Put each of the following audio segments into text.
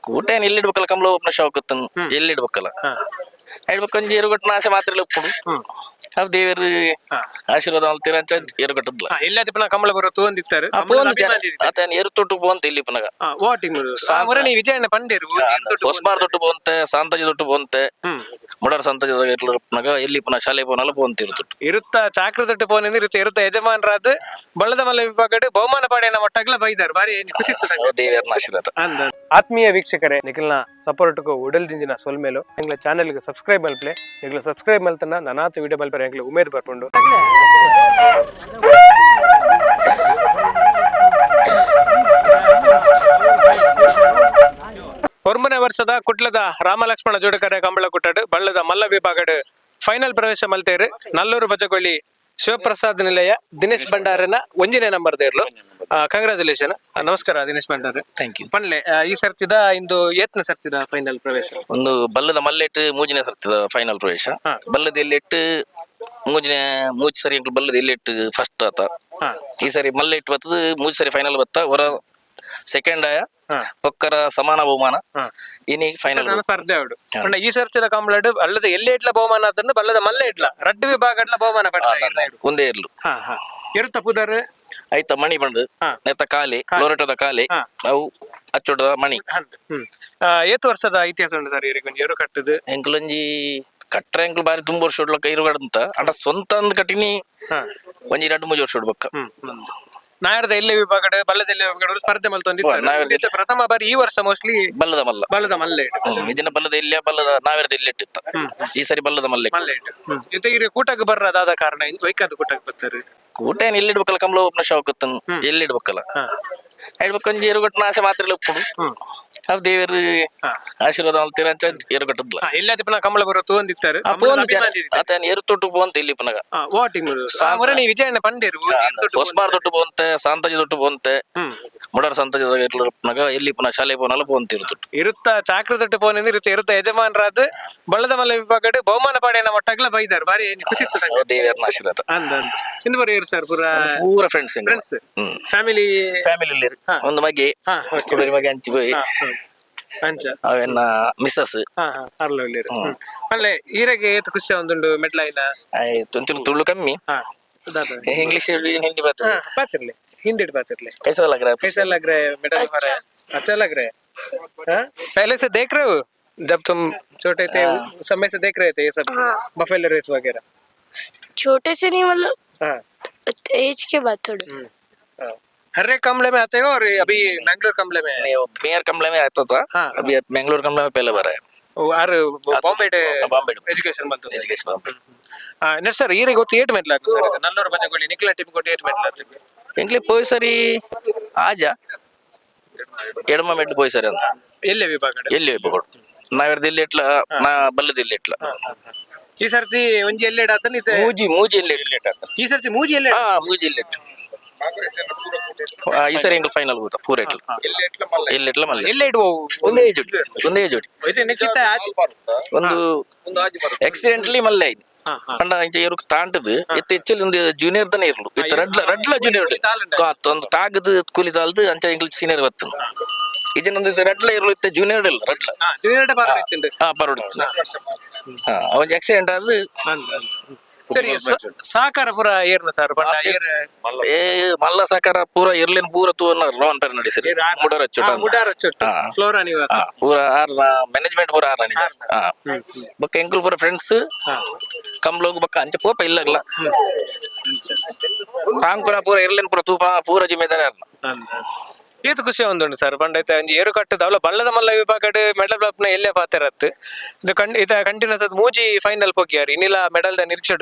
ಕೂಟ ಏನ್ ಎಲ್ಲಿ ಇಡ್ಬೇಕಲ್ಲ, ಕಂಬಳ ಒಪ್ಪನ ಶೌಕ್ ಎಲ್ಲಿ ಇಡ್ಬೇಕಲ್ಲ. ಇಡ್ಬೇಕು ಒಂಜಿ ಎರುಗಟ್ಟಿನ ಆಸೆ ಮಾತ್ರ ಉಪ್ಪುಡು. ಅವ್ ದೇವರು ಆಶೀರ್ವಾದ ಮಲ್ತೀರ ಅಂತ ಎರುಗಟ್ಟದ್ಲ. ಎಲ್ಲ ತಿಪ್ಪನ ಕಂಬಳ ಬರೋ ತೂಂದಿತ್ತಾರೆ. ಆತ ಎರು ತೊಟ್ಟು ಪೋಂತ ಇಲ್ಲಿ ಪುನಗ. ವಾಟಿಂಗ್ ಮುರಣಿ ವಿಜಯಣ್ಣ ಪಂಡೇರು. ಹೊಸ್ಮಾರ್ ತೊಟ್ಟು ಪೋಂತೆ, ಸಾಂತಾಜಿ ತೊಟ್ಟು ಪೋಂತೆ, ಮುಡಾರ್ ಸಂತಾಜಿ ಪುನಗ ಎಲ್ಲಿ ಪುನಃ ಶಾಲೆ ಪೋನಲ್ಲ ಪೋಂತ ಇರುತ್ತೊಟ್ಟು. ಇರುತ್ತ ಚಾಕ್ರದೊಟ್ಟು ಪೋನಿಂದ ಇರುತ್ತೆ ಇರುತ್ತ ಯಜಮಾನರಾದ ಬಳ್ಳದ ಮಲ್ಲ ವಿಭಾಗಡ್ ಬಹುಮಾನ ಪಾಡಿಯನ್ನ ಒಟ್ಟಾಗ್ಲ ಬೈದಾರ್, ಬಾರಿ ಖುಷಿ ಇತ್ತು ನಂಗೆ. ದೇವರನ್ನ ಆಶೀರ್ವಾದ. ಆತ್ಮೀಯ ವೀಕ್ಷಕರೇ, ನಿಖಿಲ್ನ ಸಪೋರ್ಟ್ಗೂ ಉಡಲ್ದಿಂದಿನ ಸೊಲ್ಮೇಲು. ಎಂಗ್ಲ ಚಾನೆಲ್ಗೆ ಸಬ್ಸ್ಕ್ರೈಬ್ ಮಲ್ಪ್ಲೆ. ನಿಗ್ಲ ಸಬ್ಸ್ಕ್ರೈಬ್ ಮಲ್ತನ ನನಾತ ವಿಡಿಯೋ ಮಲ್ಪರೆ ಎಂಗ್ಲ ಉಮೇದ್ ಬರ್ಪುಂಡು. ಒಂಬನೇ ವರ್ಷದ ಕುಟ್ಲದ ರಾಮಲಕ್ಷ್ಮಣ ಜೋಡಕರೆ ಕಂಬಳ ಕುಟ್ಟಡು ಬಳ್ಳದ ಮಲ್ಲ ವಿಭಾಗಡ್ ಫೈನಲ್ ಪ್ರವೇಶ ಮಲ್ತೇರು ನಲ್ಲೂರು ಬಜಗೊಳ್ಳಿ ಶಿವಪ್ರಸಾದ್ ನಿಲಯ ದಿನೇಶ್ ಭಂಡಾರನ ಒಂಜಿನೇ ನಂಬರ್ ದೇರ್ಲು. ಕಂಗ್ರಾಚುಲೇಷನ್. ನಮಸ್ಕಾರ ದಿನೇಶ್ ಭಂಡಾರ. Thank you. ಪನ್ಲೆ, ಈ ಸರ್ತಿದ ಇಂದು ಏತ್ನ ಸರ್ತಿದ ಫೈನಲ್ ಪ್ರವೇಶ? ಒಂದು ಬಲ್ಲದ ಮಲ್ಲೆಟ್ ಮೂಜಿನೇ ಸರ್ತಿದ ಫೈನಲ್ ಪ್ರವೇಶ. ಬಲ್ಲದ ಎಲ್ಲಿಟ್ಟು ಮೂಜಿನೇ, ಮೂಜಿ ಸರಿ ಎಂಕ್ಲು ಬಲ್ಲದ ಎಲ್ಲಿಟ್ಟು ಫಸ್ಟ್ ಆತ. ಈ ಸರಿ ಮಲ್ಲೆಟ್ಟು ಬತ್ತದ, ಮೂಜಿ ಸರಿ ಫೈನಲ್ ಬತ್ತ, ಹೊರ ಸೆಕೆಂಡ್ ಆಯ. ಪೊಕ್ಕರ ಸಮಾನ ಬಹುಮಾನ. ಇನಿ ಫೈನಲ್. ನನ್ನ ಸ್ಪರ್ಧೆ ಅವಡು ಪಂಡ ಈ ಸರ್ತಿದ ಕಂಬಳಡ್ ಅಲ್ಲದ ಎಲ್ಲೆ ಇಟ್ಲ ಬಹುಮಾನ ಆತಂದು ಬಲ್ಲದ ಮಲ್ಲೆ ಇಟ್ಲ ರಡ್ಡು ವಿಭಾಗಡ್ಲ ಬಹುಮಾನ ಪಡ್ತ. ಒಂದೇ ಇರ್ಲು. ಹಾ ಹಾ, ಎರುತ್ತ ಪುದರ್? ಐತ ಮಣಿ ಬಂದು. ನೆತ್ತ ಕಾಲಿ ಲೋರೆಟದ ಕಾಲಿ. ಅವು ಅಚ್ಚೊಡದ ಮಣಿ. ಹ್ಮ್ ಏತ್ ವರ್ಷದ ಇತಿಹಾಸ ಉಂಟು ಸರ್ ಇರಿಗೆ ಒಂಜಿ ಎರು ಕಟ್ಟುದು? ಎಂಕ್ಲೊಂಜಿ ಕಟ್ರೆ ಎಂಕ್ಲು ಬಾರಿ ತುಂಬ ವರ್ಷ ಉಡ್ಲಕ್ಕ ಇರುಗಡಂತ ಅಂಡ ಸ್ವಂತ ಅಂದ್ ಕಟ್ಟಿನಿ. ಒಂಜಿ ರಡ್ಡು ಮೂಜಿ ವರ್ಷ ಉಡ್ಬಕ್ಕ. ಹ್ಮ್ ನಾಯರದ ಎಲ್ಲೆ ವಿಭಾಗಡ್ ಬಲ್ಲದ ಎಲ್ಲೆ ವಿಭಾಗಡ್ ಸ್ಪರ್ಧೆ ಮಲ್ತೊಂದಿತ್ತು. ನಾಯರ್ದ ಪ್ರಥಮ ಬಾರಿ ಈ ವರ್ಷ ಮೋಸ್ಟ್ಲಿ ಬಲ್ಲದ ಮಲ್ಲ. ಬಲ್ಲದ ಮಲ್ಲೆ ಇಟ್ಟು. ಇದಿನ ಬಲ್ಲದ ಇಲ್ಲಿಯ ಬಲ್ಲದ ನಾವೆರದ ಇಲ್ಲಿ ಇಟ್ಟಿತ್ತ, ಈ ಸರಿ ಬಲ್ಲದ ಮಲ್ಲೆ. ಮಲ್ಲೆ ಇಟ್ಟು. ಜೊತೆಗೆ ಇವ್ರು ಕೂಟಕ್ಕೆ ಬರ್ರದಾದ ಕಾರಣ, ವೈಕಾದ ಕೂಟಕ್ಕೆ ಬರ್ತಾರೆ? ಕೂಟ ಏನ್ ಎಲ್ಲಿ ಇಡ್ಬೇಕಲ್ಲ, ಕಂಬಳ ಒಪ್ಪನ ಶೌಕ್ ಎಲ್ಲಿ ಇಡ್ಬೇಕಲ್ಲ. ಇಡ್ಬೇಕು ಒಂಜಿ ಎರುಗಟ್ಟಿನ ಆಸೆ ಮಾತ್ರ ಉಪ್ಪುಡು. ಅವ್ ದೇವರು ಆಶೀರ್ವಾದ ಮಲ್ತೀರ ಅಂತ ಎರುಗಟ್ಟದ್ಲ. ಎಲ್ಲ ತಿಪ್ಪನ ಕಂಬಳ ಬರೋ ತೂಂದಿತ್ತಾರೆ. ಆತ ಎರು ತೊಟ್ಟು ಪೋಂತ ಇಲ್ಲಿ ಪುನಗ. ವಾಟಿಂಗ್ ಮುರಣಿ ವಿಜಯಣ್ಣ ಪಂಡೇರು. ಹೊಸ್ಮಾರ್ ತೊಟ್ಟು ಪೋಂತೆ, ಸಾಂತಾಜಿ ತೊಟ್ಟು ಪೋಂತೆ, ಮುಡಾರ್ ಸಂತಾಜಿ ಪುನಗ ಎಲ್ಲಿ ಪುನಃ ಶಾಲೆ ಪೋನಲ್ಲ ಪೋಂತ ಇರುತ್ತೊಟ್ಟು. ಇರುತ್ತ ಚಾಕ್ರದೊಟ್ಟು ಪೋನಿಂದ ಇರುತ್ತೆ ಇರುತ್ತ ಯಜಮಾನರಾದ ಬಳ್ಳದ ಮಲ್ಲ ವಿಭಾಗಡ್ ಬಹುಮಾನ ಪಾಡಿಯನ್ನ ಒಟ್ಟಾಗ್ಲ ಬೈದಾರ್, ಬಾರಿ ಖುಷಿ ಇತ್ತು ನಂಗೆ. ದೇವರನ್ನ ಆಶೀರ್ವಾದ. ಅಂದ ಇಂದು ಬರೋ ಇರು ಸರ್ ಪೂರ? ಪೂರ friends. Friends, family. Family, ಒಂದು ಮಗೆ, ಕುಡರಿ ಮಗೆ ಅಂಚಿ ಪೋಯಿ. ಅಂಚ. ಅವೆನ್ನ ಮಿಸ್ಸಸ್. ಹಾ ಹಾ, ಅರ್ಲ ಉಳ್ಳೇರು. ಅಲ್ಲೇ ಈರೆಗೆ ಏತ್ ಖುಷಿ ಒಂದುಂಡು ಮೆಡ್ಲ ಇಲ್ಲ? ಆಯ್ತು, ಒಂಚೂರು ತುಳ್ಳು ಕಮ್ಮಿ. ಇಂಗ್ಲಿಷ್ ಹಿಂದಿ ಬರ್ತದೆ. ಪಾತಿರ್ಲಿ, ಹಿಂದಿ ಪಾತಿರ್ಲಿ. कैसा लग रहा है? कैसा लग रहा है मेडल हमारा? अच्छा लग रहा है। हाँ? पहले से देख रहे हो, जब तुम छोटे थे उस समय से देख रहे थे ये सब बफेलो रेस वगैरह? छोटे से नहीं, मतलब एज के बाद थोड़े। हाँ। हर एक कमले में आते हो और अभी बैंगलोर कमले में है? नहीं, वो मेयर कमले में आता था। अभी बेंगलोर कमले में पहले बार आया। वो और ಬಾಂಬೆ? ಬಾಂಬೆ. ಎಜುಕೇಶನ್ ಬಂತು. Education Bombay. ನೆಕ್ಸ್ಟ್ ಸರ್ ಈರಿಗೆ ಗೊತ್ತು ಏಟ್ ಮೆಟ್ಲ ಸರ್ ಇದು ನಲ್ಲೂರು ಬಜಗೊಳ್ಳಿ ನಿಖಿಲ ಟೀಮ್ ಕೊಟ್ಟು ಏಟ್ ಮೆಟ್ಲ? ಎಂಕ್ಲೆ ಪೋಯ್ ಸರಿ ಆಜ ಎಡಮ ಮೆಟ್ಲು ಪೋಯ್ ಸರಿ ಅಂತ. ಎಲ್ಲೇ ವಿಭಾಗ? ಎಲ್ಲಿ ಕೊಡು ನಾವೆರ್ದ ಇಲ್ಲಿ ಎಟ್ಲ, ನಾ ಬಲ್ಲದ ಇಲ್ಲಿ ಎಟ್ಲ. ಈ ಸರ್ತಿ ಒಂಜಿ ಎಲ್ಲೆಡ್ ಆತನ? ಮೂಜಿ ಮೂಜಿ ಎಲ್ಲಿ ಎಟ್ಲ. ಈ ಸರ್ತಿ ಮೂಜಿ ಎಲ್ಲೆಡ್. ಹಾ, ಮೂಜಿ ಇಲ್ಲಿ ಎಟ್ಲ. ಈ ಸರಿ ಎಂಕ್ಲು ಫೈನಲ್ ಹೋತ ಪೂರ ಎಟ್ಲ, ಎಲ್ಲಿ ಎಟ್ಲ ಮಲ್ಲೆ. ಎಲ್ಲೆಡ್ ಇಡುವ? ಒಂದೇ ಜೋಡಿ, ಒಂದೇ ಜೋಡಿ. ನಿಖಿತ. ಒಂದು ಆಕ್ಸಿಡೆಂಟ್ಲಿ ಮಲ್ಲೆ ಆಯ್ತು. ಪಂಡ ಇಂಚ ಎರುಕ್ ತಾಂಟದು ಎತ್ತ ಹೆಚ್ಚಲ್ಲಿ ಒಂದು ಜೂನಿಯರ್ ದನೇ ಇರ್ಲು ಇತ್ತ, ರಡ್ಲ ರಡ್ಲ ಜೂನಿಯರ್ ಒಂದು ತಾಗದು ಕೂಲಿ ತಾಲ್ದು ಅಂಚ ಎಂಕ್ಲು ಸೀನಿಯರ್ ಬತ್ತು. ಇದನ್ನೊಂದು ರಡ್ಲ ಇರ್ಲು ಇತ್ತ, ಜೂನಿಯರ್ ಇಲ್ಲ ರಡ್ಲ. ಜೂನಿಯರ್ ಬಾರ ಇತ್ತಿಂದು. ಹಾ, ಪರೋಡ್. ಹಾ, ಅವನ್ ಆಕ್ಸಿಡೆಂಟ್ ಆದ. ಸರಿ, ಸಹಕಾರ ಪೂರ ಏರ್ನ ಸರ್ ಬಣ್ಣ ಏರ್? ಏ, ಮಲ್ಲ ಸಕಾರ ಪೂರ ಇರ್ಲಿನ್ ಪೂರ ತೂವನ್ನ ರೋನ್ ಪೇರ್ ನಡೆಸಿರಿ ಮುಡರ ಚುಟ. ಮುಡಾರ ಚೊಟ್ಟು. ಫ್ಲೋರಾ ನಿವಾಸ. ಪೂರ ಆರ್ನ ಮ್ಯಾನೇಜ್ಮೆಂಟ್ ಪೂರ ಆರ್ನ ನಿಜ. ಬೊಕ್ಕ ಎಂಕುಲ್ ಪೂರ ಫ್ರೆಂಡ್ಸ್ ಕಂಬ್ಲೋಗು ಬೊಕ್ಕ ಅಂಚ ಪೋಪ ಇಲ್ಲಗ್ಲ ತಾಂಕುನ ಪೂರ ಇರ್ಲಿನ್ ಪೂರ ತೂಪ ಪೂರ ಜಿಮ್ಮೆದಾರ ಆರ್ನ. ಏತ್ ಖುಷಿ ಒಂದುಂಡು ಸರ್ ಪಂಡ ಐತೆ ಒಂಜಿ ಏರು ಕಟ್ಟುದು ಅವಲ ಬಳ್ಳದ ಮಲ್ಲ ವಿಭಾಗಡ್ ಮೆಡಲ್ ಬ್ಲಾಪ್ನ ಎಲ್ಲೇ ಪಾತೆರತ್ತು ಇದು ಕಣ್ ಇದ ಕಂಟಿನ್ಯೂಸ್ ಅದು ಮೂಜಿ ಫೈನಲ್ ಪೋಗಿಯಾರು, ಇನ್ನಿಲ್ಲ ಮೆಡಲ್ the ನಿರೀಕ್ಷೆ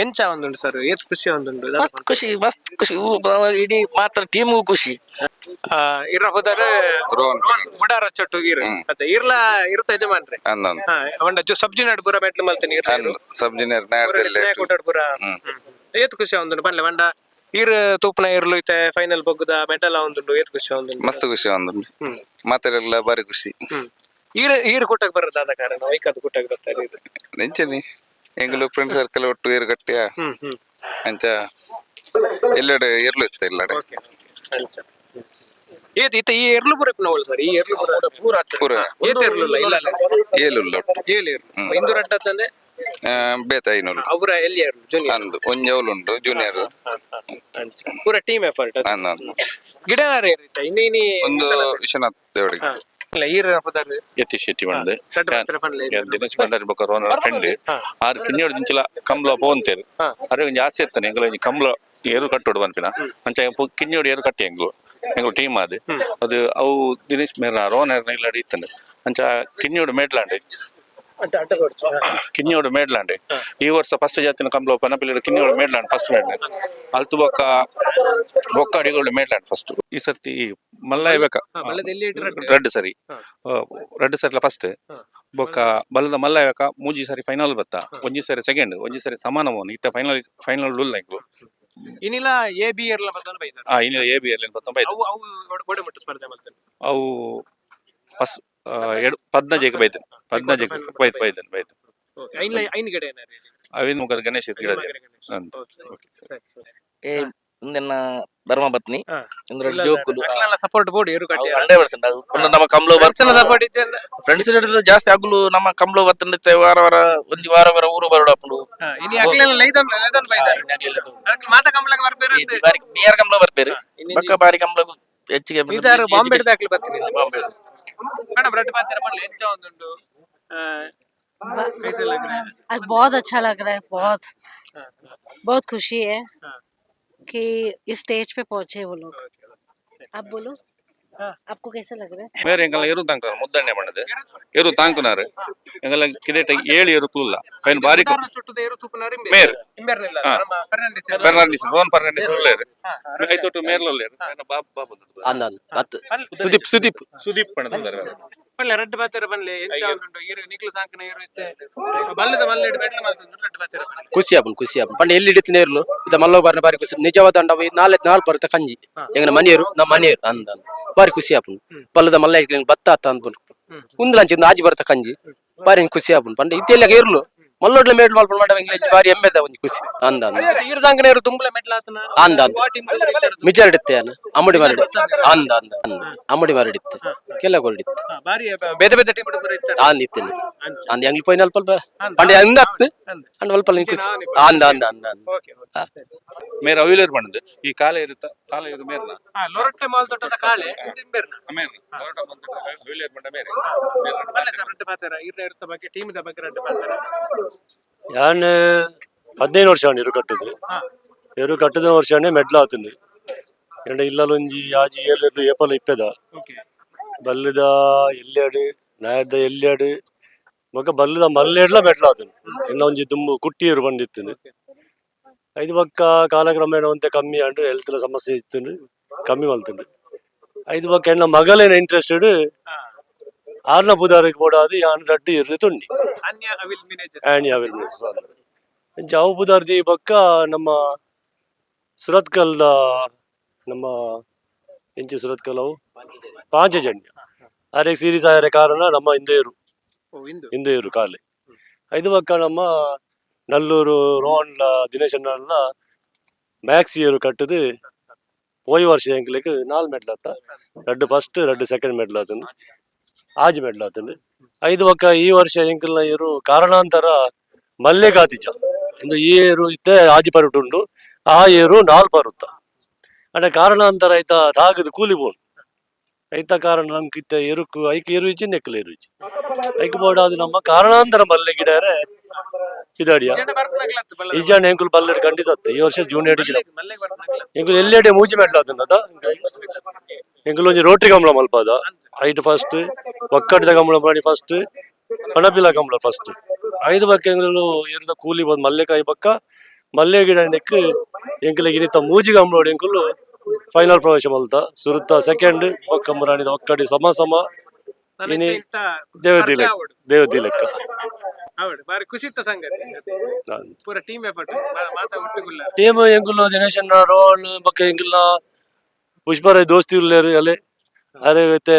ಎಂಚ ಒಂದುಂಡು ಸರ್, ಏತ್ ಖುಷಿ ಒಂದುಂಡು? ಮಸ್ತ್ ಖುಷಿ, ಮಸ್ತ್ ಖುಷಿ. ಇಡೀ ಮಾತ್ರ ಟೀಮ್ಗೂ ಖುಷಿ. ಇರ ಹೋದಾರ? ರೋಹನ್. ಮುಡಾರ ಚೊಟ್ಟು ಇರು ಅತ್ತೆ ಇರ್ಲ ಇರುತ್ತ ಯಜಮಾನ್ರೆ. ಅಂದಂದು. ಹಾ, ಅವಂಡ ಜೊ ಸಬ್ಜಿ ನಡ್ ಪೂರ ಮೆಟ್ಲು ಮಲ್ತೀನಿ ಇರ್ಲ. ಅಂದ್ ಸಬ್ ಜೂನಿಯರ್ ನಾಯರ್ದಲ್ಲಿ. ಕೊಟ್ಟಡ್ ಪೂರ. ಏತ್ ಖುಷಿ ಒಂದುಂಡು ಪನ್ಲೆ, ಮಂಡ ಇರ್ ತೂಪ್ನ ಇರ್ಲು ಇತ್ತೆ ಫೈನಲ್ ಬೊಗ್ಗುದ ಮೆಡಲ್ ಒಂದುಂಡು, ಏತ್ ಖುಷಿ ಒಂದುಂಡು? ಮಸ್ತ್ ಖುಷಿ ಒಂದು, ಮಾತಾಡೆಲ್ಲ ಬಾರಿ ಖುಷಿ. ಈರ್ ಈರ್ ಕೂಟಕ್ ಬರೋದಾದ ಕಾರಣ, ವೈಕಾದ ಕೂಟಕ್ ಬರ್ತಾರೆ ಇದು? ನೆಂಚನಿ ಎಂಗುಲು ಫ್ರೆಂಡ್ ಸರ್ಕಲ್ ಒಟ್ಟು ಏರು ಗಟ್ಟಿಯ. ಹ್ಮ್ ಹ್ಮ್ ಅಂಚ ಎಲ್ಲೆಡೆ ಇರ್ಲು ಇತ್ತು ಎಲ್ಲೆಡೆ. ಓಕೆ. ಏತ್ ಇತ್ತ ಈ ಎರ್ಲು ಪೂರ ಇಪ್ಪುನ ಸರ್, ಈ ಎರ್ಲು ಪೂರ ಪೂರ. ಪೂರ. ಏತ್ ಎರ್ಲು ಇಲ್ಲ ಇಲ್ಲ ಏಳುಲ್ಲ ಒಟ್ಟು. ಏಳು ಎರ್ಲು ಇಂದು ರಡ್ಡತ್ತಂದೆ. ಬೇತ ಐನೂರು. ಅವರ ಎಲ್ಲಿ ಎರ್ಲು ಜೂನಿಯರ್? ಅಂದು ಒಂಜಿ ಅವ್ಲು ಉಂಟು ಜೂನಿಯರ್. ಪೂರ ಟೀಮ್ ಎಫರ್ಟ್. ಅಂದು ಅಂದು. ಗಿಡನಾರ ಇತ್ತ ಇನ್ನೇನಿ? ಒಂದು ವಿಶ್ವನಾಥ್ ದೇವಡಿಗೆ. ಇಲ್ಲ, ಈರ ಪದಾರ್ಥ. ಯತೀಶ್ ಶೆಟ್ಟಿ ಬಂದು. ದೊಡ್ಡ ಪಾತ್ರ ಪನ್ಲೆ. ದಿನೇಶ್ ಭಂಡಾರಿ ಬೊಕ್ಕ ರೋನ ಫ್ರೆಂಡ್ ಆರ್ ಕಿನ್ನಿಯೋಡು ದಿಂಚಿಲ ಕಂಬ್ಲ ಪೋಂತೇರು. ಅರೆ ಒಂಜಿ ಆಸೆ ಇತ್ತಾನೆ, ಎಂಕಲ ಒಂಜಿ ಕಂಬ್ಲ ಏರು ಕಟ್ಟೋಡು ಪನ್ಪಿನ. ಅಂಚ ಕಿನ್ನಿಯೋಡು ಏರು ಕಟ್ಟಿ ಎಂಗ್ಲು ಎಂಗ್ಲು ಟೀಮ್ ಅದು ಅದು ಅವು ದಿನೇಶ್ ಮೇರ್ನ ರೋನ್ ಇಲ್ಲ ಇತ್ತಂಡೆ. ಅಂಚ ಕಿನ್ನಿಯೋಡು ಮೇಡ್ಲಾಂಡೆ, ಕಿನ್ನಿಯೋಡು ಮೇಡ್ಲಾಂಡೆ. ಈ ವರ್ಷ ಫಸ್ಟ್ ಜಾತಿನ ಕಂಬ್ಲ ಪನಪಿಲಿಡು ಕಿನ್ನಿಯೋಡು ಮೇಡ್ಲಾಂಡ್ ಫಸ್ಟ್ ಮೇಡ್ಲಾಂಡ್. ಅಲ್ತು ಬೊಕ್ಕ ಬೊಕ್ಕ ಅಡಿಗಳು ಮೇಡ್ಲಾಂಡ್ ಫಸ್ಟ್. ಈ ಸರ್ತಿ ಮಲ್ಲ ಇಬೇಕ. ಮಲ್ಲದ ಎಲ್ಲಿ ಇಟ್ರೆ? ರಡ್ಡು ಸರಿ, ರಡ್ಡು ಸರಿಲ ಫಸ್ಟ್. ಬೊಕ್ಕ ಬಲ್ಲದ ಮಲ್ಲ ಯಾಕ ಮೂಜಿ ಸಾರಿ ಫೈನಲ್ ಬತ್ತ, ಒಂಜಿ ಸಾರಿ ಸೆಕೆಂಡ್, ಒಂಜಿ ಸಾರಿ ಸಮಾನ ಮೋನ್. ಇತ್ತ ಫೈನಲ್ ಫೈನಲ್ ಉಲ್ಲ ಎಂಕ್ಲು. ಇನ್ನಿಲ್ಲ ಎ ಬಿ ಎರ್ಲ ಬತ್ತನ ಬೈದಾರ. ಆ ಇನ್ನು ಎ ಬಿ ಎಲ್ ಬತ್ತ ಬೈದ. ಅವು ಅವು ಗೋಡೆ ಮುಟ್ಟು ಸ್ಪರ್ಧೆ ಮಲ್ತೇನೆ. ಅವು ಫಸ್ಟ್ ಎಡು ಪದ್ನಜೆಗೆ ಬೈದನ್, ಪದ್ನಜೆಗೆ ಬೈದ್ ಬೈದನ್ ಬೈದ್. ಐನ್ ಐನ್ ಗಿಡ ಏನಾರ? ಅವಿನ ಮುಗರ್ ಗಣೇಶ್ ಗಿಡ ಅಂತ. Okay sir. ಏ ಇಂದೆನ್ನ ಧರ್ಮಪತ್ನಿ ಇಂದ್ರ ಜೋಕುಲು. ಸಪೋರ್ಟ್ ಬೋರ್ಡ್ ಏರು ಕಟ್ಟಿ. 100% ಅದು ಪಂಡ ನಮ್ಮ ಕಂಬ್ಲೋ. ಸಪೋರ್ಟ್ ಇದ್ದೆ. ಫ್ರೆಂಡ್ಸ್ ಜಾಸ್ತಿ ಆಗ್ಲು ನಮ್ಮ ಕಂಬ್ಲೋ ಬತ್ತಂದಿತ್ತೆ. ವಾರ ವಾರ ಒಂಜಿ ವಾರ ವಾರ ಊರು ಬರೋಡು ಅಪ್ಪುಂಡು. ಇನ್ನು ಅಕ್ಲೆಲ್ಲ ಲೈದನ್ ಲೈದನ್ ಬೈದಾರ. ಅಕ್ಲೆ ಮಾತ ಕಂಬ್ಲಗ ಬರ್ಬೇರೆ. ಬಾರಿ ನಿಯರ್ ಕಂಬ್ಲೋ ಬರ್ಬೇರು, ಬಕ್ಕ ಬಾರಿ ಕಂಬ್ಲಗು ಹೆಚ್ಚಿಗೆ. ಇದಾರು ಬಾಂಬೆ ದಾಖಲೆ ಬರ್ತೀನಿ. ಬಾಂಬೆ. ಮೇಡಮ್, ರಡ್ಡು ಪಾತ್ರ ಪನ್ಲೆ, ಎಂಚ ಒಂದುಂಡು? कैसे लग रहा है? आज बहुत अच्छा लग रहा है, बहुत बहुत खुशी है कि इस स्टेज पे पहुंचे वो लोग। आप बोलो, आपको कैसा लग रहा है? ಮೇರೆ ಎಂಕಲ್ನ ಎರು ತಾಂಕುನಾರ್ ಮುದ್ದಣ್ಣೆ ಬಣ್ಣದ ಎರು ತಾಂಕುನಾರ್. ಎಂಕಲ್ನ ಕಿದೇಟ ಏಳು ಎರು ತೂಲ್ಲ ಅಯ್ನ ಬಾರಿ. ಚುಟ್ಟದ ಏರು ತೂಪುನಾರ್ ಇಂಬೆ? ಮೇರ್. ಇಂಬೆರ್ನಿಲ್ಲ ನಮ್ಮ ಫರ್ನಾಂಡಿಸ್. ಫೆರ್ನಾಂಡಿಸ್, ರೋಹನ್ ಫರ್ನಾಂಡಿಸ್ ಉಳ್ಳೇರು, ಐತೊಟ್ಟು ಮೇರ್ಲ ಉಳ್ಳೇರು. ಬಾಬು ಬಾಬು. ಅಂದ ಅತ್ ಸುದೀಪ್ ಸುದೀಪ್. ಸುದೀಪ್ ಪಣದಂದಾರೆ. ಪಲ್ಲೆ ರಡ್ಡು ಪಾತ್ರ ಪನ್ಲೆ, ಎಂಚ ಒಂದುಂಡು? ಈರು ನಿಕ್ಲು ಸಾಂಕನ ಏರು ಇತ್ತೆ ಬಲ್ಲದ ಮಲ್ಲೆಡ್ ಮೆಡ್ಲ್ ಮಲ್ತೊಂದು. ರಡ್ಡು ಪಾತ್ರ ಪನ್ಲೆ. ಖುಷಿ ಆಪುಂಡು, ಖುಷಿ ಆಪುಂಡು. ಪಂಡ ಎಲ್ಲಿ ಹಿಡಿತು ನೇರ್ಲು ಇದ ಮಲ್ಲೋ ಬಾರಿನ ಬಾರಿ ಖುಷಿ. ನಿಜವಾದ ಅಂಡ ನಾಳೆ ನಾಲ್ ಬರುತ್ತೆ ಕಂಜಿ ಎಂಗನ ಮನೆಯರು ನಮ್ಮ ಮನೆಯರು ಅಂದ ಅಂದ ಬಾರಿ ಖುಷಿ ಆಪುಂಡು. ಪಲ್ಲದ ಮಲ್ಲ ಇಡ್ಲಿ ಬತ್ತ ಅತ್ತ ಅಂದ್ಕೊಂಡು ಉಂದ್ಲಂಚಿ ಆಜಿ ಬರುತ್ತೆ ಕಂಜಿ ಬಾರಿ ಖುಷಿ ಆಪುಂಡು. ಪಂಡ ಇತ್ತೆಲ್ಲ ಇರ್ಲು ಮಲ್ಲೋಡ್ಲ ಮೇಡ್ ಮಲ್ಪುಂಡು ಮಾಡ ಎಂಗ್ಲ ಬಾರಿ ಎಮ್ಮೆದ ಒಂಜಿ ಖುಷಿ ಅಂದ ಅಂದ. ಈರು ಸಾಂಕನ ಏರು ತುಂಬಲ ಮೆಡ್ಲ್ ಆತನ? ಅಂದ ಅಂದ. ಮಿಜಾರ್ ಇಡುತ್ತೆ ಅನ್ನ ಅಮ್ಮಡಿ ಮಾರಿಡು ಅಂದ ಅಂದ ಅಂದ ಅಮ್ಮಡಿ ಮಾರಿಡಿತ್ತೆ ಕೆಲ ಕೊಡಿತ್ತೆ. ಬಾರಿ ಬೇರೆ ಬೇರೆ ಟೀಮ್ ಹುಡುಗರು ಇತ್ತಾರೆ. ಅಂದ ಇತ್ತೇನೆ ಅಂದ ಎಂಗ್ಲಿ ಪೋಯಿನ ಅಲ್ಪ ಪಂಡ ಅಂದ ಅತ್ತು ಅಂಡ ಅಲ್ಪ ಖುಷಿ ಅಂದ ಅಂದ ಅಂದ ಅಂದ. ಓಕೆ. ಮೇರ್ ಅವಿಲೇರ್ ಬಣ್ಣದ ಈ ಕಾಲ ಇರುತ್ತ ಕಾಲ ಇರು ಮೇರ್ನ. ಹಾ, ಲೊರಟ್ಟೆ ಮಾಲ್ ತೊಟ್ಟದ ಕಾಳೆ ಇದು ಇಂಬೆರ್ನ. ಮೇರ್ನ ಅವಿಲೇರ್ ಬಣ್ಣ ಮೇರೆ. ಪಲ್ಲೆ ಸರ್, ರಡ್ಡು ಪಾತ್ರ ಇರ್ನ ಇರುತ್ತ ಬಗ್ಗೆ, ಟೀಮ್ the ಬಗ್ಗೆ ರಡ್ಡು ಪಾತ್ರ. ಯಾನ್ 15 ವರ್ಷ ಆಂಡ್ ಎರು ಕಟ್ಟುದು. ಎರು ಕಟ್ಟುದ ವರ್ಷ ಆಂಡೆ ಮೆಡ್ಲ ಆತುಂಡು. ಎಂಡ ಇಲ್ಲಲೊಂಜಿ ಆಜಿ ಏಲೆರ್ಲು ಏಪಲ ಇಪ್ಪೆದ. ಓಕೆ. ಬಲ್ಲುದ ಎಲ್ಲೆಡು ನಾಯರ್ದ ಎಲ್ಲೆಡು ಬೊಕ ಬಲ್ಲುದ ಮಲ್ಲೆಡ್ಲ ಮೆಡ್ಲ ಆತುಂಡು. ಎನ್ನ ಒಂಜಿ ದುಂಬು ಕುಟ್ಟಿಯರು ಬಂದಿತ್ತುಂಡು. ಐದು ಬೊಕ್ಕ ಕಾಲಕ್ರಮೇಣ ಒಂತೆ ಕಮ್ಮಿ ಆಂಡ್, ಹೆಲ್ತ್ ಲ ಸಮಸ್ಯೆ ಇತ್ತುಂಡು, ಕಮ್ಮಿ ಮಲ್ತುಂಡು. ಐದು ಬೊಕ್ಕ ಎನ್ನ ಮಗಲೇನ ಇಂಟ್ರೆಸ್ಟೆಡ್ ಆರ್ನ ಬುಧಾರಕ್ಕೆ ಬೋಡಾದ್ ಯಾನ್ ರಡ್ಡು ಇರ್ದು ತುಂಡಿ. ಅನ್ಯ ಅವಿಲ್ ಮಿನೇಜಸ್. ಆ್ಯಂಡ್ ಯಾವೆಲ್ ಅಂಚ ಅವು ಬುಧಾರ್ದಿ ಬೊಕ್ಕ ನಮ್ಮ ಸುರತ್ಕಲ್ದ ನಮ್ಮ ಎಂಚಿ ಸುರತ್ಕಲ್ ಅವು ಪಾಂಚಜನ್ಯ ಆರೆಗ್ ಸೀರೀಸ್ ಆಯರೆ ಕಾರಣ ನಮ್ಮ ಹಿಂದೆಯರು. ಓ ಇಂದು. ಹಿಂದೆಯರು ಕಾಲೆ. ಐದು ಬೊಕ್ಕ ನಮ್ಮ ನಲ್ಲೂರು ರೋಹನ್ಲ ದಿನೇಶಣ್ಣಲ ಮ್ಯಾಕ್ಸಿಯರು ಕಟ್ಟುದು ಪೋಯಿ ವರ್ಷ ಎಂಕ್ಲೆಗ್ ನಾಲ್ ಮೆಡ್ಲ್ ಆತ, ರಡ್ಡು ಫಸ್ಟ್, ರಡ್ಡು ಸೆಕೆಂಡ್ ಮೆಡ್ಲ್ ಆತುಂಡು, ಆಜಿ ಮೆಡ್ಲ್ ಆತುಂಡು. ಐದು ಬೊಕ್ಕ ಈ ವರ್ಷ ಎಂಕಲ್ನ ಇರು ಕಾರಣಾಂತರ ಮಲ್ಲೆಗಾತಿಜ ಇಂದು ಈ ಏರು ಇತ್ತೆ ಆಜಿ ಪರುಟುಂಡು, ಆ ಏರು ನಾಲ್ ಪರುತ್ತ ಅಂಡ ಕಾರಣಾಂತರ ಐತ ತಾಗದು ಕೂಲಿ ಬೋನು ಐತ ಕಾರಣ ನಮ್ಗೆ ಇತ್ತೆ ಎರುಕು ಐಕ್ ಏರು ಇಜ್ಜಿ ನೆಕ್ಕಲ್ ಏರು ಇಜ್ಜಿ ಐಕ್ ಬೋರ್ಡ್ ಅದು ನಮ್ಮ ಕಾರಣಾಂತರ ಮಲ್ಲೆ ಗಿಡಾರೆ ಪಿದಾಡಿಯ. ಜನ ಬರ್ಪುನಗ್ಲತ್ತು ಬಲ್ಲದ. ಈಜಾಣ ಎಂಕುಲು ಬಲ್ಲೆಡ್ ಖಂಡಿತ ಅತ್ತೆ. ಈ ವರ್ಷ ಜೂನಿಯರ್ ಗಿಡ. ಮಲ್ಲೆಗ್ ಮಲ್ಲೆಗ್ ಬರ್ಪುನಗ್ಲತ್ತು. ಎಂಕುಲು ಎಲ್ಲೆಡೆ ಮೂಜಿ ಮೆಡ್ಲ್ ಆತುಂಡದ. ಎಂಕುಲು ಒಂಜಿ ರೋಟ್ರಿ ಕಂಬಳ ಮಲ್ಪದ ಐಟ್ ಫಸ್ಟ್, ಒಕ್ಕಡ್ದ ಕಂಬಳ ಮಾಡಿ ಫಸ್ಟ್, ಪಣಪಿಲ ಕಂಬಳ ಫಸ್ಟ್. ಐದು ಬಕ್ಕ ಎಂಕುಲು ಎರುದ ಕೂಲಿ ಬಂದ್ ಮಲ್ಲೆಕಾಯಿ ಬಕ್ಕ ಮಲ್ಲೆ ಗಿಡ ನೆಕ್ ಎಂಕುಲಿಗೆ ಇನಿತ ಮೂಜಿ ಕಂಬಳೋಡು ಎಂಕುಲು ಫೈನಲ್ ಪ್ರವೇಶ ಮಲ್ತ. ಸುರುತ್ತ ಸೆಕೆಂಡ್, ಬೊಕ್ಕ ಮುರಾಣಿದ ಒಕ್ಕಡಿ ಸಮ ಸಮ. ನನ್ನ ಇನಿ ಇಂತ ದೇವತಿ ಸ್ಪರ್ಧೆ ಲೆಕ್ಕ. ಆವೊಡು. ದೇವತಿ ಲೆಕ್ಕ. ಹೌದು, ಬಾರಿ ಖುಷಿತ್ತ ಸಂಗತಿ. ಪೂರ ಟೀಮ್ ಎಫರ್ಟ್ ಮಾತ ಒಟ್ಟುಗುಲ್ಲ. ಟೀಮ್ ಎಂಕುಲು ದಿನೇಶಣ್ಣ ರೋಹನ್ ಬೊಕ್ಕ ಎಂಕುಲ್ನ ಪುಷ್ಪರಾಯ್ ದೋಸ್ತಿ ಉಲ್ಲೇರು ಅಲೆ ಅರೆ ಇತ್ತೆ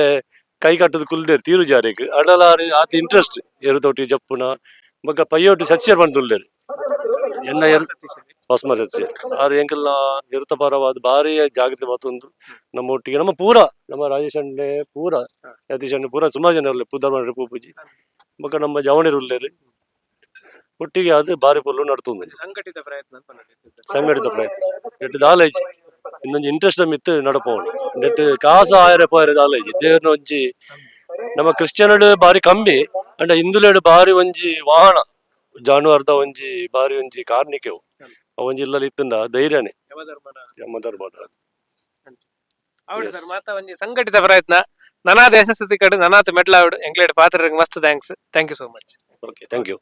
ಕೈ ಕಟ್ಟುದು ಕುಲ್ದೇರು ತೀರು ಜಾರಿಗೆ ಅಡಲ ಆರು ಆತ ಇಂಟ್ರೆಸ್ಟ್ ಎರು ತೋಟಿ ಜಪ್ಪುನ ಬೊಕ್ಕ ಪೈಯೋಟು ಸಚ್ಚಿಯರ್ ಬಂದು ಉಲ್ಲೇರು ಎನ್ನ ಎರು. ಸತೀಶ್. ಫಸ್ಟ್ ಸದಸ್ಯ ಆರು ಎಂಕಲ್ನ ನಿರುತ ಪರವಾದ ಭಾರಿ ಜಾಗೃತಿ ಬತ್ತೊಂದು ನಮ್ಮ ಒಟ್ಟಿಗೆ ನಮ್ಮ ಪೂರ ನಮ್ಮ ರಾಜೇಶ್ ಅಣ್ಣೆ ಪೂರ, ಯತೀಶ್ ಅಣ್ಣೆ ಪೂರ, ಸುಮಾರು ಜನ ಉಲ್ಲೆ ಪೂಧರ್ಮ ಪೂಪುಜಿ ಬೊಕ್ಕ ನಮ್ಮ ಜವಣಿರು ಉಲ್ಲೇರು ಒಟ್ಟಿಗೆ. ಅದು ಬಾರಿ ಪೊರ್ಲು ನಡ್ತೊಂದು. ಸಂಘಟಿತ ಪ್ರಯತ್ನ. ಸಂಘಟಿತ ಪ್ರಯತ್ನ. ನೆಟ್ ದಾಲೇಜ್ ಇನ್ನೊಂದು ಇಂಟ್ರೆಸ್ಟ್ ಮಿತ್ತು ನಡಪವನು. ನೆಟ್ ಕಾಸ ಆಯರೆ ಪೋಯರೆ ದಾಲೇಜ್. ದೇವ್ರನ ಒಂಜಿ ನಮ್ಮ ಕ್ರಿಶ್ಚಿಯನ್ ಬಾರಿ ಕಮ್ಮಿ ಅಂಡ ಹಿಂದುಲೇಡು ಬಾರಿ ಒಂಜಿ ವಾಹನ ಜಾನುವಾರ್ದ ಒಂಜಿ ಬಾರಿ ಒಂಜಿ ಕಾರ್ನಿಕೆವು. ಅವು ಒಂಜಿ ಇಲ್ಲಲ್ಲಿ ಇತ್ತಂಡ ಧೈರ್ಯನೇ ಯಮ ಧರ್ಮ. ಹೌದು. Yes. Sir, ಮಾತ ಒಂಜಿ ಸಂಘಟಿತ ಪ್ರಯತ್ನ ನನಾದ ಯಶಸ್ಸು ತಿಕ್ಕಡು, ನನಾತ್ ಮೆಟ್ಲಾವಡು. ಎಂಕ್ಲೇಡ್ ಪಾತ್ರ ಮಸ್ತ್ thanks. Thank you so much. Okay, thank you.